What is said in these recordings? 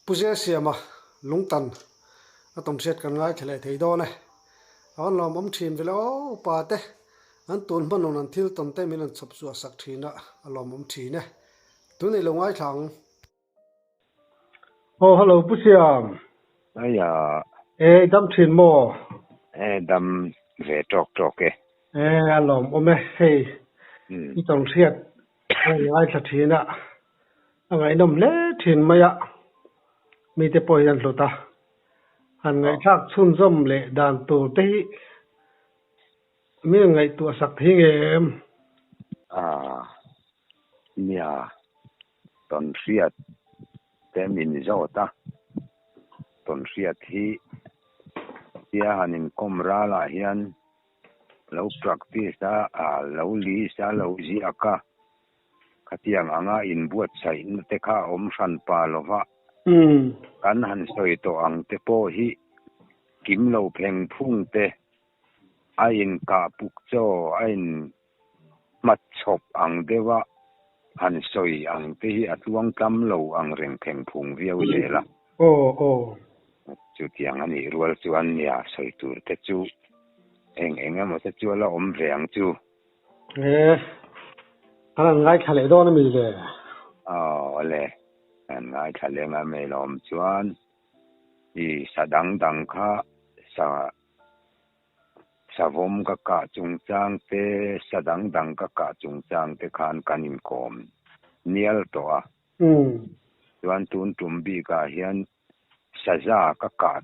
Pu Zelsiama lungtan a tawmhriat kan ngaithla leh thei dawn e. A van lawmawm thin vele aw upa te an tun hma nun an thil tawn te min rawn chhawp chhuah sak thin a, a lawmawm thin e. Tunei lo ngaithla ang. Aw hello Pu Siam. Aia. E i dam thin maw? E dam ve tawk tawk e. E a lawmawm e hei i tawnhriat a ngaithla thin a, a ngaihnawm hle thin mai a, mite pawh hian hlut a, han ngaihthlak chhunzawm leh dan tur te hi mi ngaihtuah sak thei nge em? A nia, tawnhriat te min zawt a, tawnhriat hi tia han inkawm ralah hian lo practice a, a lo list a, lo ziak a, khatiang anga inbuatsaihna te kha a awm hran pa lo va, kan han sawi tawh ang te pawh hi kim lo pheng phung te, a inkah puk chaw, a in hmatchhawp ang deuh a han sawi ang te hi a tluangtlam lo ang reng pheng phung viau zel a. Aw aw. Chutiang a nih rual chuan nia sawi tur te chu eng eng emaw te chu a la awm ve ang chu. E, an han ngaithla leh dawn a mi le? Aw le, an ngaithla leng a mai lawm chuan i sa dang dang kha sa Savawm ka kah chungchang te, sa dang dang ka kah chungchang te khan kan inkawm nial tawh a. Chuan tun tum bikah hian saza ka kah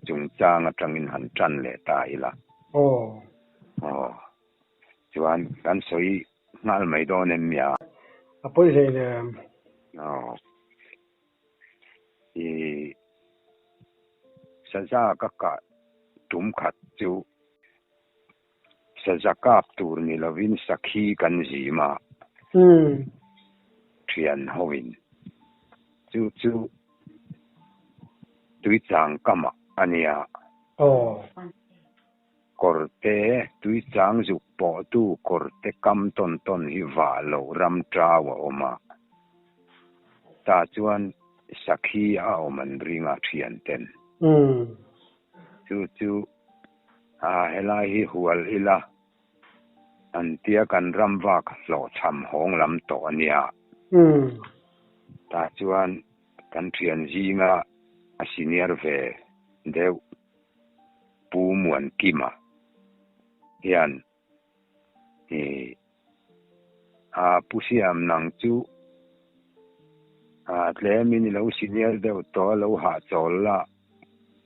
chungchang atangin han tan leh ta ila. Aw. Chuan kan sawi nghal mai dawn em mia? A pawi hlei nem. Aw. I saza ka kah tum khat chu saza kap tur ni lovin sakhi kan zim a, thian hoin chu chu tuichang kamah a nia. Kawrte tuichang zuk pawhtu kawrte kam tawn tawn hi vah loh ram tau a awm a, tah chuan sakhi a awm an ring a thianten. Chu chu a helai hi hual ila an tia kan ram vak hlawhchham hawng lam tawh a nia. Tah chuan kan thian zinga a senior ve deuh. Pu Muankima hian ih a Pu Siam nang chu a tlemin i lo senior deuh tawh a lo hahchawl la,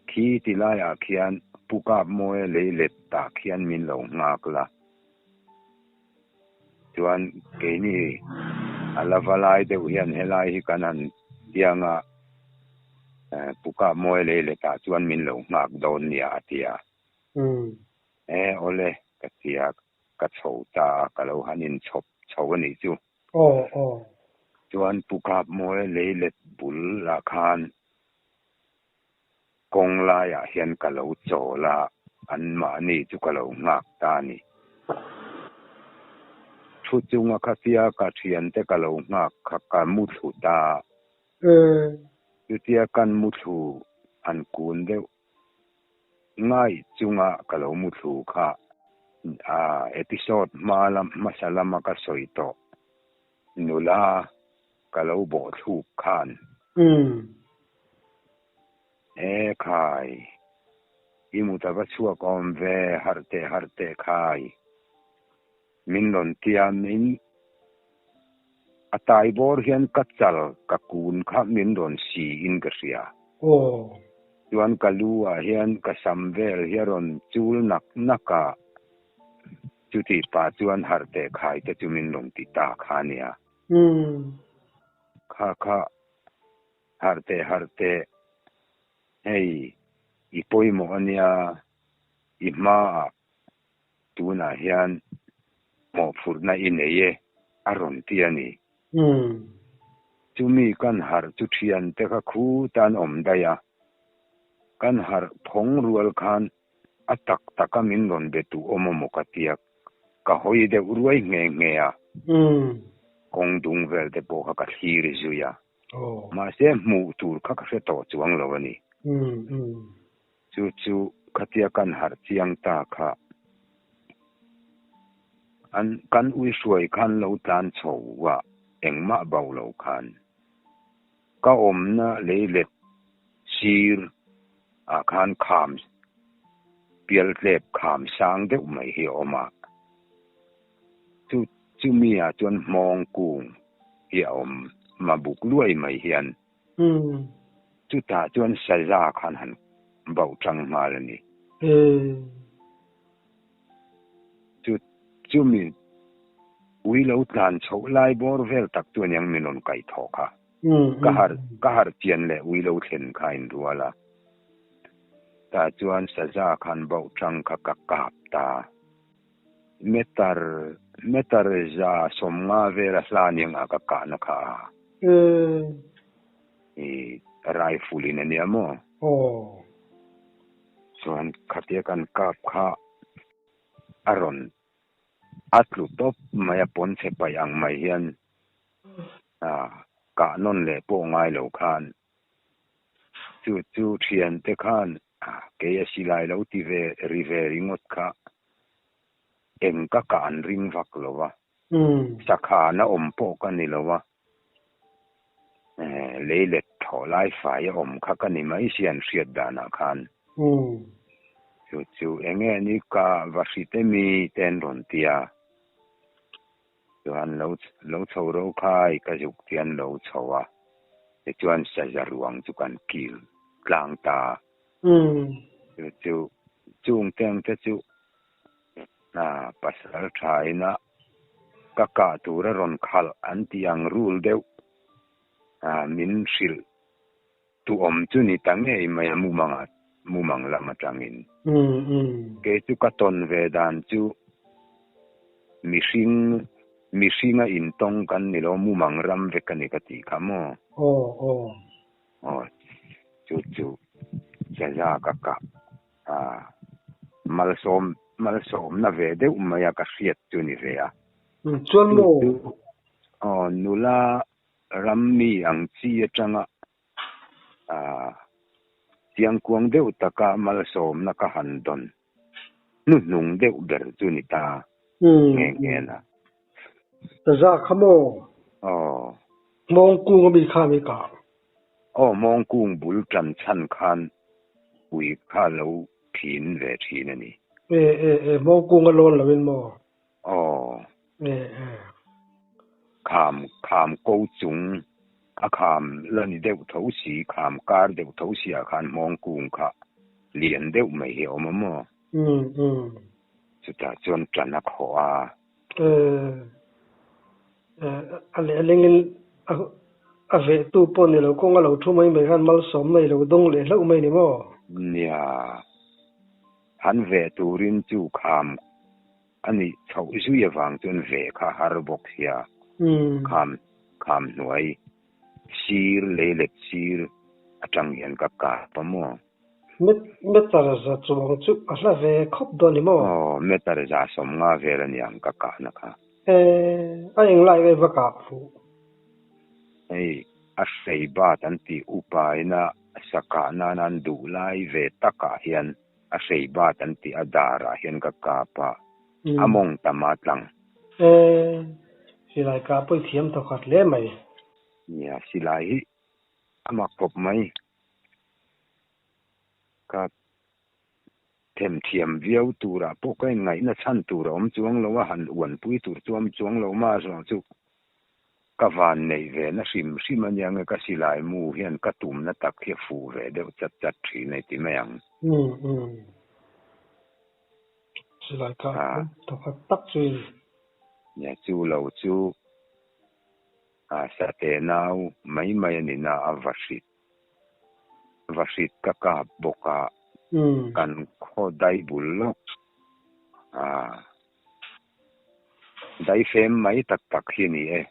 khi ti laiah khian Pu Kapmawia lei let tah khian min lo nghak la. Chuan keini a la va lai deuh hian helai hi kan han piang a, Pu Kapmawia lei letah chuan min lo nghak dawn nia a ti a. E awle ka ti a, ka chho ta a, ka lo han inchhawp chho a nih chu. Chuan Pu Kapmawia lei let bul ah khan Kawng laiah hian ka lo chawl a, anmahni chu ka lo nghak ta a ni. Thu chunga khatia ka thiante ka lo nghak kha ka muthlu ta. Chutia kan muthlu an kun deuh ngaih chunga ka lo muthlu kha a episode hma lam hmasa lama ka sawi tawh nula ka lo bawhthluk khan. E khai, i mut a va chhuak awm ve, harh teh harh teh khai. Min rawn tiamin a tai bawr hian ka chal ka kun kha min rawn si in ka hria. Chuan ka lu ah hian ka sam vel hi a rawn chul nak nak a. Chuti pah chuan harh teh khai te chu min rawn ti ta kha nia. Kha kha, harh teh harh teh, hei i pawimawh a nia, i hmaah tunah hian mawhphurhna i nei e a rawn ti a ni. Chumi kan harh chu thiante kha khuta an awm daih a, kan harh phawng rual khan A tak taka min rawn be tu awm amaw ka tia, ka hawi deuh ruai nghe nghe a. Kawng dung vel te pawh kha ka thlir zui a. Mahse hmuh tur kha ka hre tawh chuang lo a ni. Chu chu khatia kan harh chiang ta kha an kan ui hruai khan lo tlan chho a, engmah bo lo khan ka awmna leilet sir ah khan kham pialtlep kham sang deuh mai hi a awm a. Chu chumi ah chuan hmawng kung hi a awm ma buk luai mai hian chutah chuan saza khan han bauh tang nghal a ni. Chu chumi ui lo tlan chhoh lai bawr vel tak chu aniang min rawn kaih thawh kha. Ka harh ka harh chian leh ui lo thlen kha a inrual a. Tah chuan saza khan bauh tang kha ka kap ta. Meter meter za 50 vela hla aniang a ka kahna kha a. I rifle in ania maw? Aw. Chuan khatia kan kap kha a rawn a tlu tawp mai a pawn chhe paih ang mai hian a kah nawn leh pawh ngai lo khan chu chu thiante khan Kei a silai lo ti ve ri ve ringawt kha eng ka kah an ring vak lo a, sakhana awm pawh ka ni lo a, leilet thaw lai fai a awm kha ka ni mai si an hriat danah khan. Chu chu eng nge ni ka va hrit emi te an rawn ti a, chuan lo lo chho ro khai ka zuk te an lo chho a, tichuan saza ruang chu kan kil tlang ta. Chu chu chung teng te chu pasal tha ina ka kah tur a rawn khalh an tih ang rul deuh min hrilh tu awm chu ni ta ngei mai a mumang mumang lam atangin. Kei chu ka tawn ve dan chu mihring mihringa intawng kan ni lo mumang ram vek a ni ka tih kha maw? Aw chu chu saza ka kah a malsawm malsawmna ve deuh mai a ka hriat chu ni ve a. Chuan maw? Aw nula ram mi ang chi atanga a chiangkuang deuh taka malsawmna ka han dawn hnuhnung deuh ber chu ni ta nghe nghe la. Saza kha maw? Aw. Hmawngkung a mi kha mi kah? Aw, Hmawngkung bul tan chhan khan ui kha lo phin ve thin a ni. E e e, Hmawngkung a lawn lo in maw? Aw. E e. Kham, kham ko chung a kham la ni deuh tho si, kham kar deuh tho si ah khan Hmawngkung kha lian deuh mai hi a awm a maw? Um um. Chutah chuan tan a khawh a. A lehlengin a vehtu pawh ni lo kawng a lo thu mai mai khan malsawm mai lo dawng leh hlauh mai ni maw? Nia, han veh turin chu kham a nih chhoh zui avang chuan veh kha har bawk sia, kham kham hnuai sir leilet sir atang hian ka kap a maw? Meter za chuang chu a hla ve khawp dawn ni maw? Aw, meter 150 vel a niang ka kahna kha. E, a englai nge va kah fuh? Hei, a hrei bat an tih upa ina sa kah nan an duh lai ve takah hian a hrei bat an tih a darah hian ka kap a, a mawng tam a tlang. E, silai kah pawh i thiam thawkhat hle mai. Nia, silai hi a mak khawp mai. Ka themthiam viau turah pawh ka inngaihna chhan tur a awm chuang lo a, han uanpui tur chu a awm chuang lo mah zawng chu ka van neih ve na hrim hrim a nia nge ka silai mu hian ka tumna tak hi a fuh ve deuh chat chat thin a i ti mai ang. Umm umm. Silai kha thawkhat tak chu in. Nia chu lo chu a sate nau mai mai a ni na a va hrit. Vahrit ka kap bawk a, kan khaw dai bul lawk a daifem mai tak tak hi a ni e.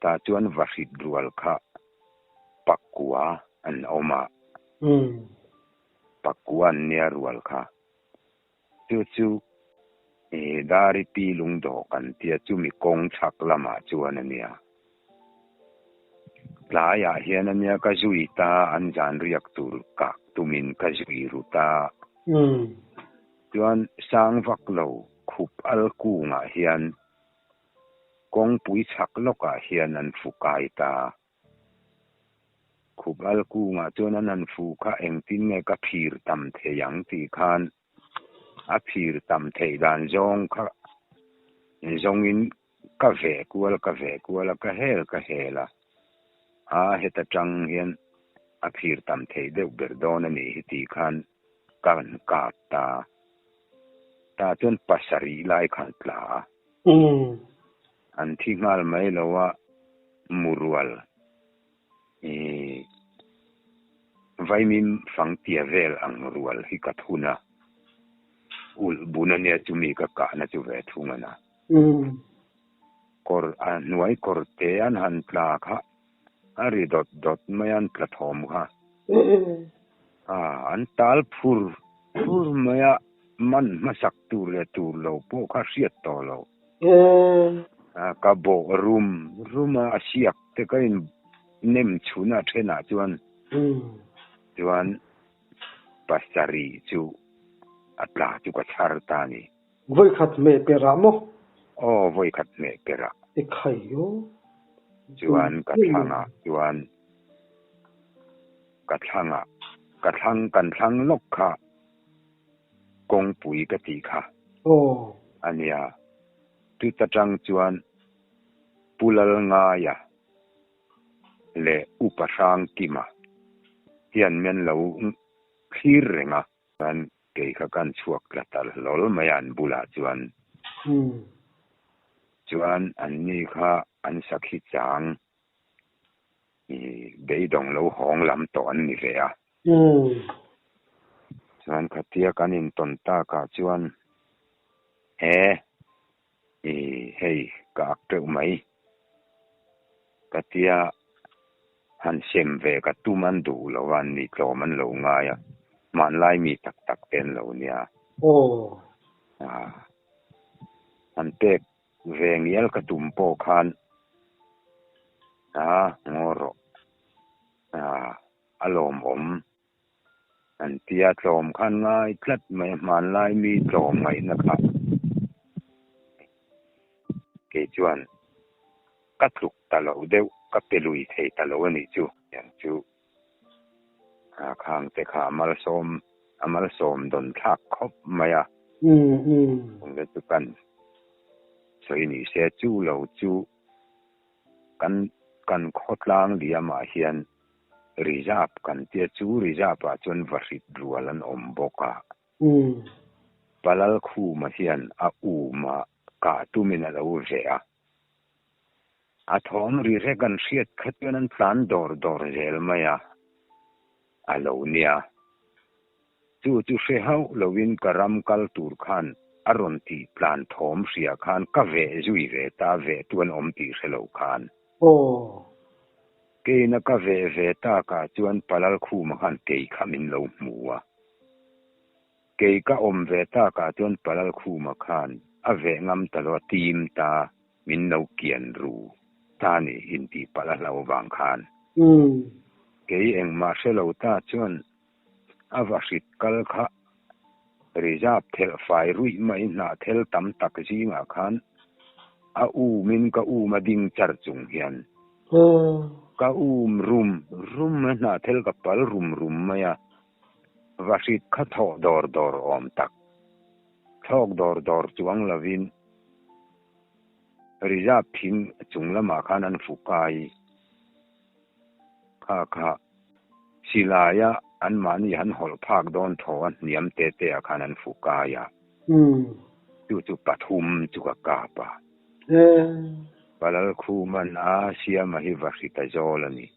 Tah chuan Vahrit rual kha pakua an awm a, pakua an nia rual kha. Chu chu Dari pi lungdawh kan tia chumi kawng chhak lamah chuan a nia. Tlaiah hian ania ka zui ta, an zan riak tur kak tumin ka zui ru ta. Chuan sang vak lo khup al kungah hian kawngpui chhak lawkah hian an fu kai ta. Khup al kungah chuan an han fu kha engtin nge ka phir tam thei ang tih khan a phir tam theih dan zawng kha zawngin ka veh kual ka veh kual a, ka hel ka hel a, a heta tang hian a phir tam theih deuh ber dawn a nih hi tih khan ka han kap ta. Tah chuan pasarih lai khan tla a. An thi nghal mai lo a, murual i vaimim fangtia vel ang rual hi ka thun a, ulh bun ania chumi ka kahna chu ve thung a na. Kawr a hnuai kawr te an han tla kha a ri dawt dawt mai a, an tla thawm kha. A, an tal phur phur mai a, man hmasak tur leh tur lo pawh kha hriat tawh lo. A, ka bawh rum rum a, a siak te ka in nem chhun a thenah chuan chuan pasarih chu a tla chu ka chhar ta a ni. Vawikhat hmeh perah maw? Aw, vawikhat hmeh perah. I khai aw. Chuan ka thlangah chuan ka thlangah ka thlang kan thlang lawk kha kawngpui ka tih kha a nia. Chuta tang chuan Pu Lalngaia leh Upa Hrangkima hian min lo thlir reng a. Chuan kei kha kan chhuak tla ta hlawl mai a an bulah chuan. Chuan anni kha an sakhi chang i beidawng lo hawng lam tawh an ni ve a. Chuan khatia kan intawn takah chuan he I hei ka ak teuh mai. Ka tia han sem ve ka tum an duh lo a, an ni tlawm an lo ngai a, hmanlai mi tak tak te an lo nia. Aw. Han pek ve ngial ka tum pawh khan a ngaw rawh. A lawmawm. An tia tlawm khan ngai tlat mai a, hmanlai mi tlawm ngaihna kha kei chuan ka tluk ta lo deuh, ka pe lui thei ta lo a nih chu. Tiang chu a khang te kha a malsawm a malsawm dawn thlak khawp mai a. Chung chu kan sawi ni se chu lo chu kan kan khawtlang liamah hian Reserve kan tia chu reserve ah chuan vahrit rual an awm bawk a. Palal Khuma hian a um a kah tumin a lo veh a. A thawm ri rek an hriat kha chuan an tlan dawr dawr zel mai a, a lo nia. Chu chu hre hauh loin ka ram kal tur khan a rawn tih tlan thawm hria khan ka veh zui ve ta, veh tu an awm tih hre lo khan. Aw. Keina ka veh ve takah chuan Palal Khuma khan kei kha min lo hmu a. Kei ka awm ve takah chuan Palal Khuma khan a veh ngam ta lo a, tim ta min lo kian ru ta ni intih palh a hlau vang khan. Kei engmah hre lo ta chuan A va hrit kal kha reserve thelh fai ruih mai hnah thel tam tak zingah khan a umin ka um a ding char chung hian ka um rum rum a hnah thel ka pal rum rum mai a, va hrit kha thawh dawr dawr awm tak thlawk dawr dawr chuang lovin reserve thing chung lamah khan an fu kai. Kha kha silaia anmahni han hawlh phak dawn thaw a hniam te te ah khan an fuh kai a. Chu chu pathum chu ka kap a. Palal Khuman a siama hi va hri ta zawl a ni.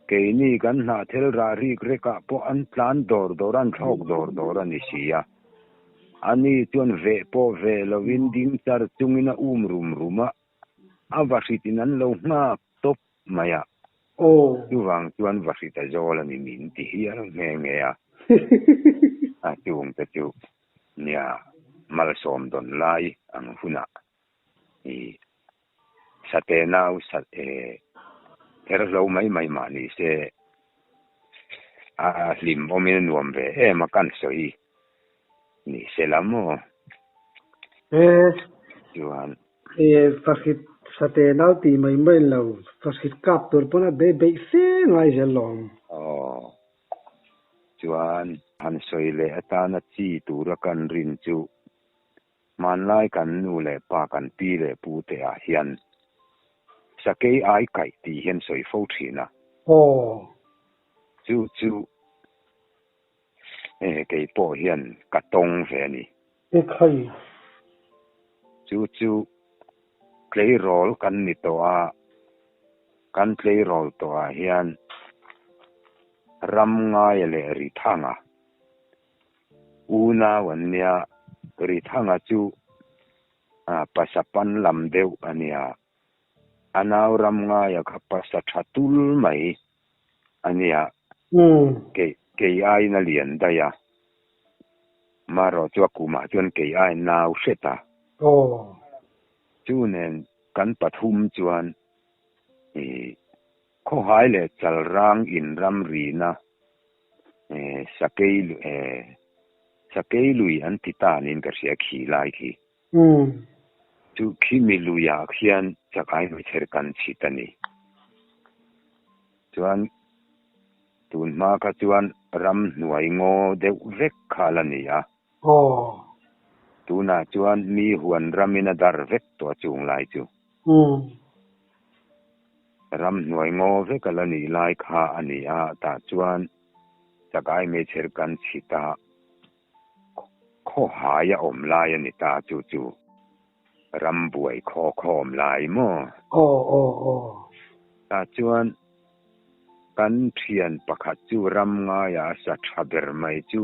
Keini kan hnahthel rah rik rekah pawh an tlan dawr dawr a, an thlawk dawr dawr a ni si a. Ani chuan veh pawh veh lovin ding char chungin a um rum rum a. A vahritin an lo nghak tawp mai a. Chuvang chuan vahrita zawl a ni min ti hial nghe nghe a. A chungte chu nia malsawm dawn lai ang hunah i sate nau sate Therhlo mai mai mah ni se a hlim awmin a nuam ve em a kan sawi ni se la maw? Chuan. Fahrit sate nau ti mai mai lo, fahrit kap tur pawn a bei beih fe ngai zel lawm. Aw. Chuan han sawi leh atana chi tura kan rin chu Hmanlai kan nu leh pa kan pi leh pu te ah hian sakei ai kaih tih hian sawi fo thin a. Aw. Chu chu e kei pawh hian ka tawng ve a ni. E khai. Chu chu tleirawl kan ni tawh a, kan tleirawl tawh ah hian Ramngaia leh Rithanga Unau an nia, Rithanga chu pasa pan lam deuh a nia. A nau ram ngaia kha pasa tha tul mai a nia. Kei aiin a lian daih a, marawh chu a kumah chuan kei aiin nau hret a. Chu nen kan pathum chuan khawhai leh chalrang inramrina Sakei Sakei lui an ti ta niin ka hria khi lai khi. Chu khi mi luiah khian chakai hmeichher kan chhit a ni. Chuan tun hma kha chuan ramhnuai ngaw deuh vek kha la ni a. Tunah chuan mi huan ramin a dar vek tawh a chung lai chu. Ramhnuai ngaw vek a la nih lai kha a ni a, tah chuan chakai meichher kan chhit a, khawhai a awm lai a ni ta chu chu rambuai khaw khaw awm lai maw? Aw aw aw. Tah chuan kan thian pakhat chu ramngaia a sa tha ber mai chu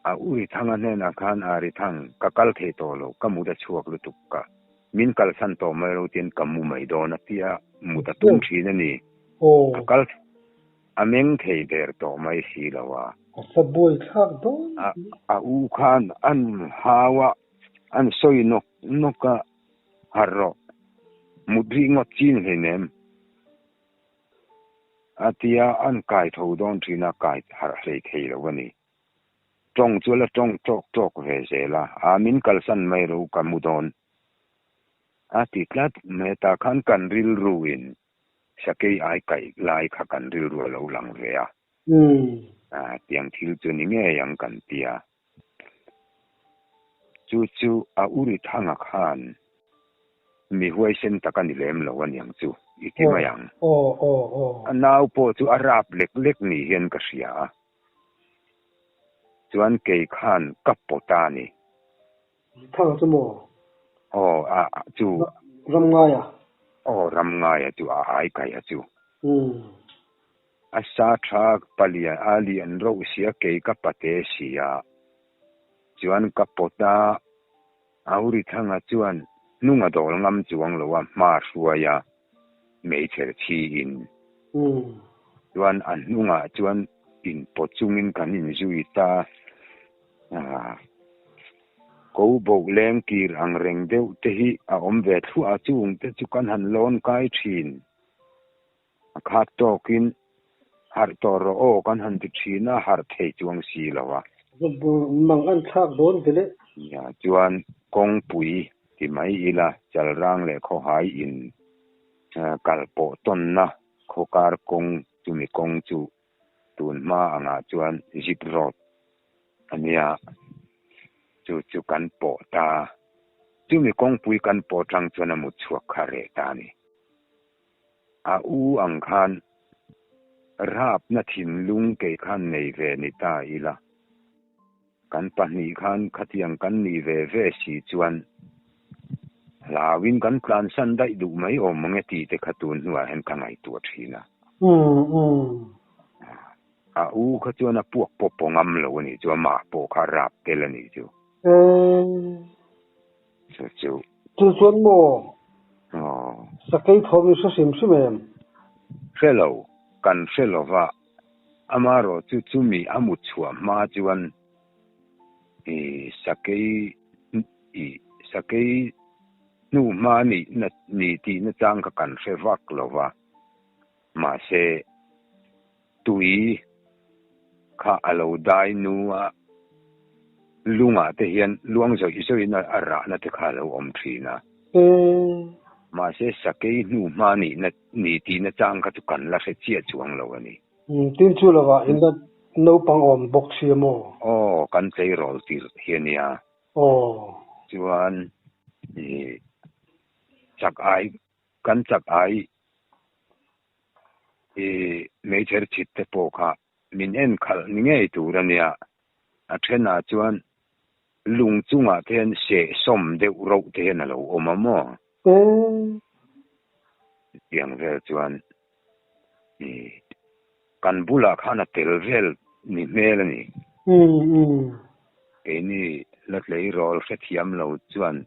A ui thanga hnenah khan a ri thang, Ka kal thei tawh lo, ka mut a chhuak lutuk ka, min kalsan tawh mai lo tiin ka mu mai dawn a tia mut a tum thin a ni. A kal a meng thei der tawh mai si lo a. A fa buai thlak dawn. A u khan an hau a, an sawi nawk nawk a, Harh rawh, mut rih ngawt chin hleinem. A tia an kai tho dawn thin a, kai harh hlei thei lo a ni. Tawng chu a la tawng tawk tawk ve zel a, a min kalsan mai ro ka mu dawn. A ti tlat mai tah khan kan rilru in sakei ai kaih lai kha kan rilru a lo lang ve a. Tiang thil chu ni ngei ang kan ti a. Chu chu a uri thanga khan mi huaisen tak a ni lem lo a niang chu i ti mai ang. A nau pawh chu a rap lek lek ni hian ka hria a. Chuan kei khan ka pawt a ni. Thang chu maw? Aw a chu. Ramngaia. Aw Ramngaia chu a ai kai a chu. A sa tha palian a lian reuh sia kei ka pate sia. Chuan ka pawt a, Aurithanga chuan hnung a dawl ngam chuang lo a hma hruai a meichher chhi in. Chuan a hnungah chuan inpawt chungin kan inzui ta a. Ko boh leng kir ang reng deuh te hi a awm ve thluah a chung te chu kan han lawn kai thin. A khat tawkin harh tawh rawh aw kan han ti thin a, harh thei chuang si lo a. Mang an thlak dawn ve le. Nia chuan kawngpui ti mai ila Chalrang leh Khawhai in kal pawh tawnna khawkar kawng chumi kawng chu tun hma angah chuan zip road a nia, chu chu kan pawh ta. Chumi kawngpui kan pawh tang chuan a mut chhuak kha reh ta a ni. A u ang khan rapna thinlung kei khan nei ve ni ta ila, kan pahnih khan khatiang kan nih ve ve si chuan hlauin kan tlansan daih duh mai awm ang e tih te kha tun hnuah hian ka ngaihtuah thin a. A u kha chuan a puak pawh pawh ngam lo a nih chu, amah pawh kha a rap tel a nih chu. Chu chu. Chu chuan maw? Aw. Sakei thawm i hre hrim hrim em? Hre lo, kan hre lo va. Amaherawh chu chumi a mut chhuah hma chuan i sakei i sakei hnu hma nih na ni tih nachang kha kan hre vak lo va. Mahse, tui kha a lo dai nu a, lungah te hian luang zawih zawihin a rahna te kha a lo awm thin a. Mahse, sakei hnu hma nihna ni tihna chang kha chu kan la hre chiah chuang lo a ni. Tin chu lovah in la naupang awm bawk si a maw? Aw, kan tleirawl tirh hi a nia. Aw. Chuan i chak ai, kan chak ai i meichher chhit te pawh kha min en khalh ni ngei tur a nia. A thenah chuan lung chungah te hian seh sawm deuh roh te hian a lo awm a maw? Chutiang vel chuan i kan bulah khan a tel vel ni hmel a ni. Keini la tleirawl hrethiam lo chuan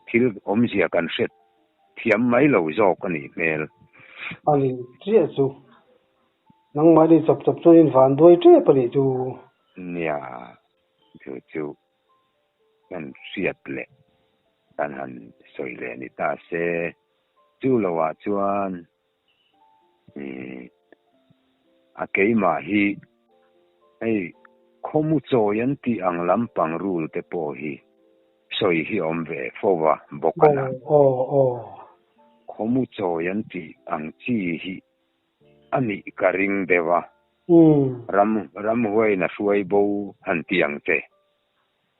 thil awmzia kan hret thiam mai lo zawk a nih hmel. A ni chiah chu. Nangmahni chawp chawp chuan in van duai tep a nih chu. Nia, chu chu kan hriat leh kan han sawi leh ni ta se, chu loah chuan a keimah hi hei khawmu chawi an tih ang lampang rul te pawh hi sawi hi awm ve fo va bawk a na. Khawmu chawi an tih ang chi hi a nih ka ring deuh a, ram ramhuaiin a hruai bo han ti ang che.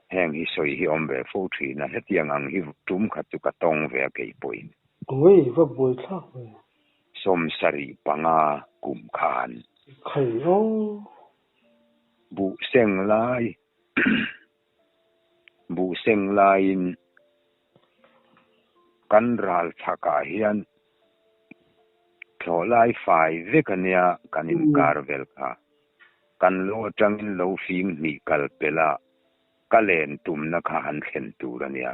Heng hi sawi hi awm ve fo thin a, hetiang ang hi tum khat chu ka tawng ve a kei pawhin. Awii, va buai thlak ve. 75 kum khan. Khai aw. Buh seng lai, buh seng laiin kan ral chhakah hian thlawh lai fai vek a nia kan inkar vel kha. Kan lo atangin lo fing hnih kal pel a, ka len tumna kha han thlen tur a nia.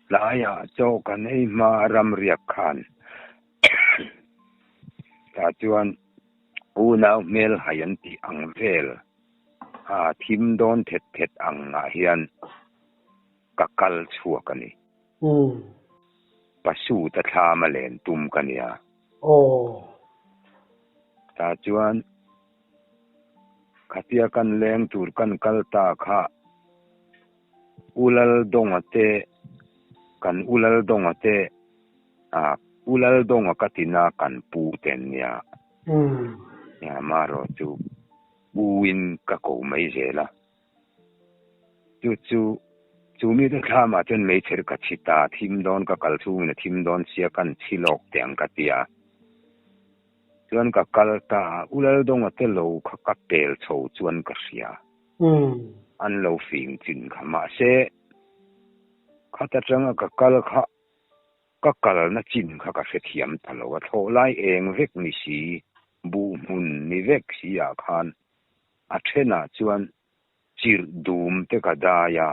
Tlaiah chaw kan ei hma a ramriak khan tah chuan unau hmel hai an tih ang vel a thim dawn thet thet ang ah hian ka kal chhuak a ni. Pasuta thlam a len tum ka nia. Aw. Tah chuan khatia kan leng tur kan kal ta kha U Laldawnga te kan U Laldawnga te ah U Laldawnga ka tina kan pu te an nia. Nia amaherawh chu U in ka ko mai zel a. Chu chu chu mite thlamah chuan meichher ka chhi ta, thim dawn ka kal chhungin a thim dawn sia kan chhi lawk teh ang ka ti a. Chuan ka kal ta a, U Laldawnga te lo kha ka pel chho chuan ka hria. An lo fing chin kha mahse khat atanga ka kal kha ka kalna chin kha ka hrethiam ta lo a, thlawh lai eng vek ni si, buh hmun ni vek si ah khan A thenah chuan chirh dum te ka dai a.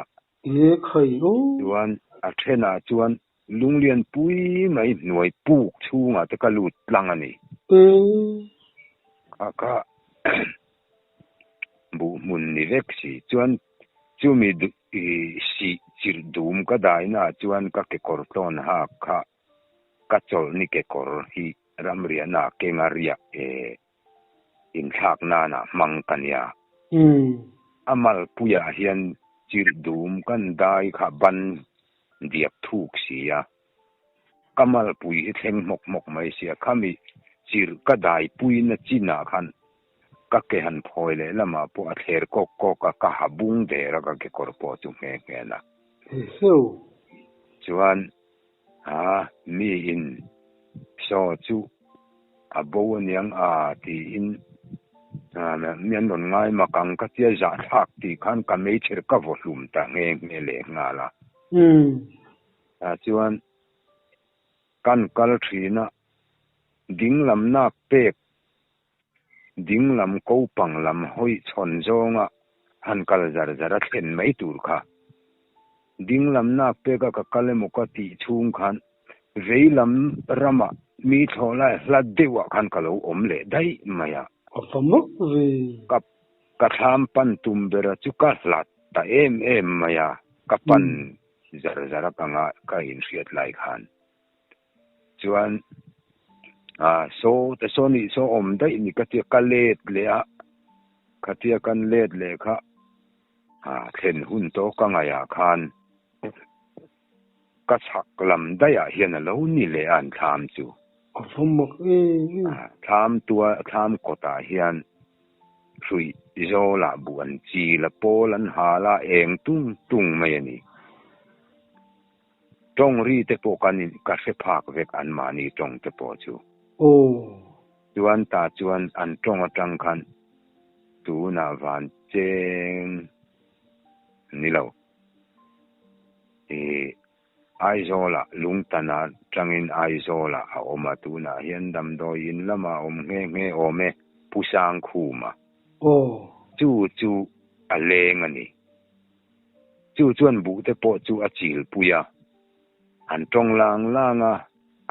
E khai aw. Chuan a thenah chuan lunglian pui mai hnuai puk chhungah te ka lut tlang a ni. E. Kha kha buh hmun ni vek si. Chuan chumi sih chirh dum ka dainaah chuan ka kekawr tlawn hak kha ka chawlhni kekawr hi ramriahna kenga riak e. Inthlak nana hmang ka nia. A malpuiah hian chirh dum kan dai kha ban diak thuk si a, ka malpui hi thleng hmawk hmawk mai sia, khami chirh ka dai puina chinah khan ka ke han phawi leh lamah pawh a thler kawk kawk a, ka ha bung der a ka kekawr pawh chu nghe nghe na. Chuan A, miin saw chu a bo aniang a tiin mi an rawn ngai mak ang ka tia zahthlak tih khan ka meichher ka vaw hlum ta nghe nghe leh nghal a. Tah chuan kan kal thin a, ding lam nak pek ding lam ko pang lam hawi chhawn zawnga han kal zar zar a thlen mai tur kha. Ding lam nak peka ka kal emaw ka tih chhung khan vei lam ramah mi thlawh lai hla deuhah khan ka lo awm leh daih mai a. A fa mak ve. Ka ka thlam pan tum bera chu ka hlat ta em em mai a, ka pan zar zar a ka ka inhriat lai khan. Chuan ah saw te saw nih saw awm daih ni ka tia ka let leh a, khatia kan let leh kha ah thlen hun tawh ka ngaihah khan ka chhak lam daihah hian a lo ni leh a an thlam chu. A va mak em em. Ah thlam tua thlam kawtah hian hruih zawlah buh an chil a, pawl an hal a, eng tung tung mai a ni. Tawng ri te pawh kan in ka hre phak vek an mahni tawng te pawh chu. Aw. Chuan ta chuan an tawng atang khan tunah van cheng ni lo. Ih Aizawlah Lungtana tangin Aizawlah a awm a, tunah hian damdawi in lamah a awm nghe nghe awm e, Pu Sangkhuma. Aw. Chu chu a leng a ni. Chu chuan buhte pawh chu a chilpui a, an tawng lang lang a,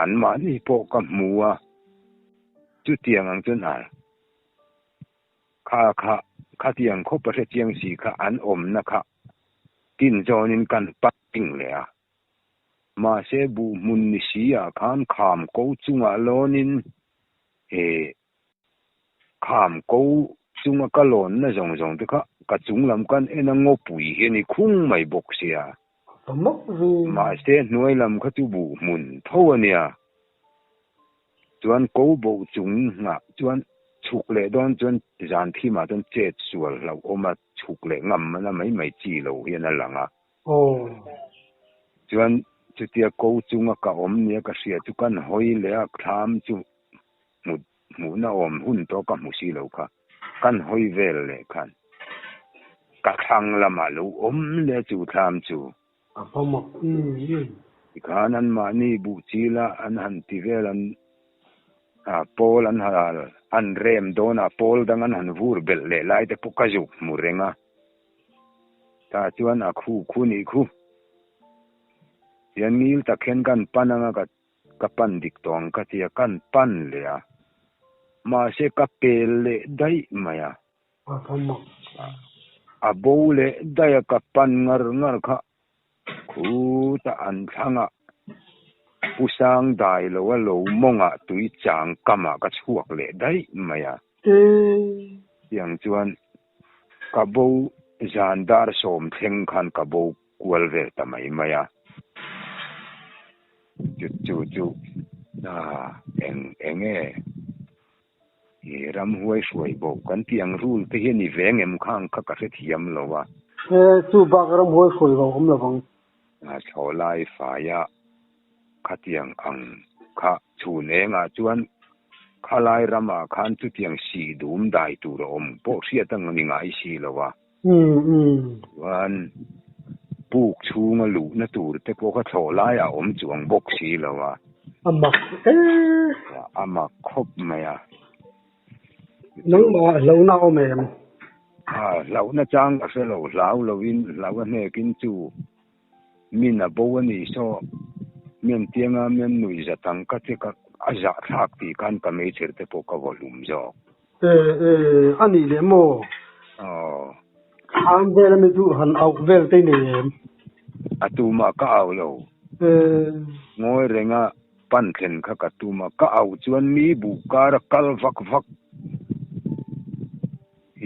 anmahni pawh ka hmu a, chutiang ang chuan a kha kha khatiang khawp a hrechiang si kha an awmna kha tin zawnin kan pating leh a. Mahse buh hmun ni si ah khan kham ko chungah lawnin he Kham ko chunga ka lawnna zawng zawng te kha ka chung lam kan en a ngawpui hian i khung mai bawk sia. Mahse hnuai lam kha chu buh hmun tho a nia. Chuan ko boh chung nghah chuan chhuk leh dawn chuan zan thimah chuan chet sual hlauhawm a chhuk leh ngam mana mai mai chi lo hian a lang a. Chuan chutia ko chunga ka awm nia ka hria chu kan hawi leh a thlam chu hmu hmuhna awm hun tawh ka hmu si lo kha kan hawi vel leh khan ka thlang lamah lo awm leh chu thlam chu. A va mak em em. Tikhan an mahni buh chila an han ti vel an ah pawl an hal an rem dawn a pawl dang an han vur belh leh lai te pawh ka zuk hmu reng a. Tah chuan a khu khu nih khu. Tian ngil tak hian kan pan anga ka Ka pan dik tawh ang ka tia kan pan leh a, mahse ka pel leh daih mai a. A bo leh daih a ka pan ngar ngar kha khutah an thlang a, Pu Sang dai lo a lo mawngah tui chang kamah ka chhuak leh daih mai a. Tiang chuan ka bo zan dar 90 khan ka bo kual vel ta mai mai a. Chu chu chu ah eng eng nge i ramhuai hruai bo kan tih ang rule te hian i veng em khang kha ka hrethiam lo a. E chu bak ramhuai hruai bo awm lovang. A thlawhlai faia khatiang ang kha chhun engah chuan khalai ramah khan chutiang sih dum dai tur a awm pawh hriat ang ni ngai si lo a. Chuan puk chhunga luhna tur te pawh kha thlawh laiah a awm chuang bawk si lo a. A mak e. A mak khawp mai a. Nangmah hlauhna a awm em? A hlauhna chang ka hre lo, hlau loin hlau a hnekin chu min a bo a ni saw mian tianga mian nuih zat ang ka che ka a zahthlak tih khan ka meichher te pawh ka vaw hlum zawk. E e a nih leh maw? Aw. Thlam vel ami chu han auh vel te nei em? A tumah ka auh lo. E. Ngawi renga pan thlen kha ka tum a, ka auh chuan mi buh kar a kal vak vak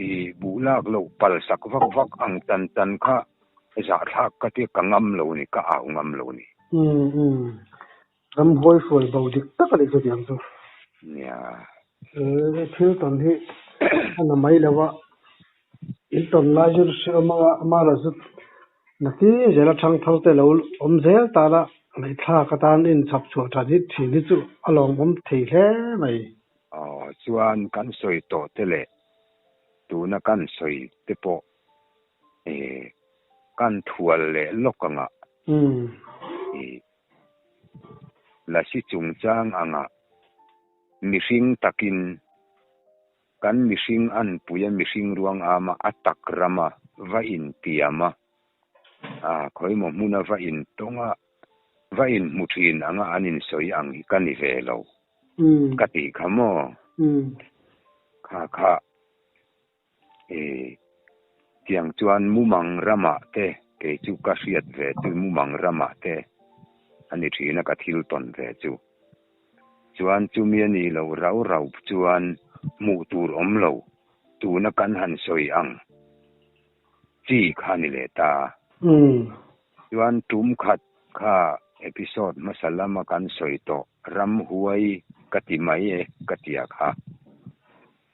i buh lak loh pal sak vak vak ang tan tan kha zahthlak ka tia ka ngam lo ni, ka au ngam lo ni. Umm umm. Ramhuai hruai bo dik tak a nih chu tiang chu. Nia. He thil tawn hi a na mai lo a, in tawn lai chu hre awm anga amaherawh chu nakin zela thang thar te lo awm zel tana ngaihthlak atan in chhap chhuah tha hi thin hi chu a lawmawm thei hle mai. Aw chuan kan sawi tawh te leh tuna kan sawi te pawh kan thual leh lawk anga i Lasi chungchang anga mihring takin kan mihring anpuia mihring ruang ama a tak rama va intiam a, a khawimaw hmuna va intawng a, va inhmu thin anga an insawi ang hi ka ni ve lo ka tih kha maw? Kha kha E, tiang chuan mumang ramah te, kei chu ka hriat ve chu mumang ramah te a ni thin a ka thil tawn ve chu. Chuan chumi a nih loh rau rau chuan hmuh tur awm lo, tuna kan han sawi ang chi kha ni leh ta. Chuan tum khat kha episode hmasa lama kan sawi tawh ramhuai ka ti mai e ka tia kha.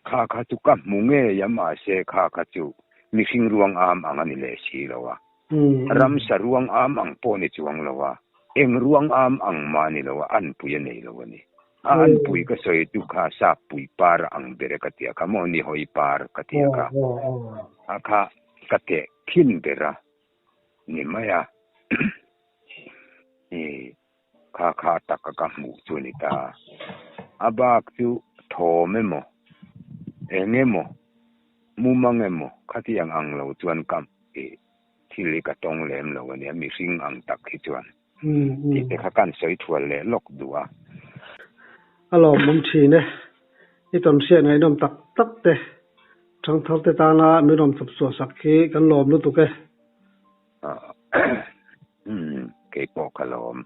Kha kha chu ka hmu ngei a mahse kha kha chu mihring ruang am ang a ni leh si lo a. Ramsa ruang am ang pawh ni chuang lo a, eng ruang am ang mah ni lo a, anpui a nei lo a ni. A anpui ka sawi chu kha sappui par ang ber e ka tia kha maw, nihawi par ka tia kha. A kha ka teh khin ber a ni mai a. Kha kha taka ka hmuh chu a ni ta. A bak chu thawm emaw, eng emaw, mumang emaw khatiang ang lo chuan ka thil hi ka tawng lem lo a nia, mihring ang tak hi chuan. Tih te kha kan sawi thual leh lawk duh a. A lawmawm thin e. I tawnhriat ngaihnawm tak tak te, thangthar te tana min rawn chawp chhuah sak hi kan lawm lutuk e. Umm, keipawh ka lawm.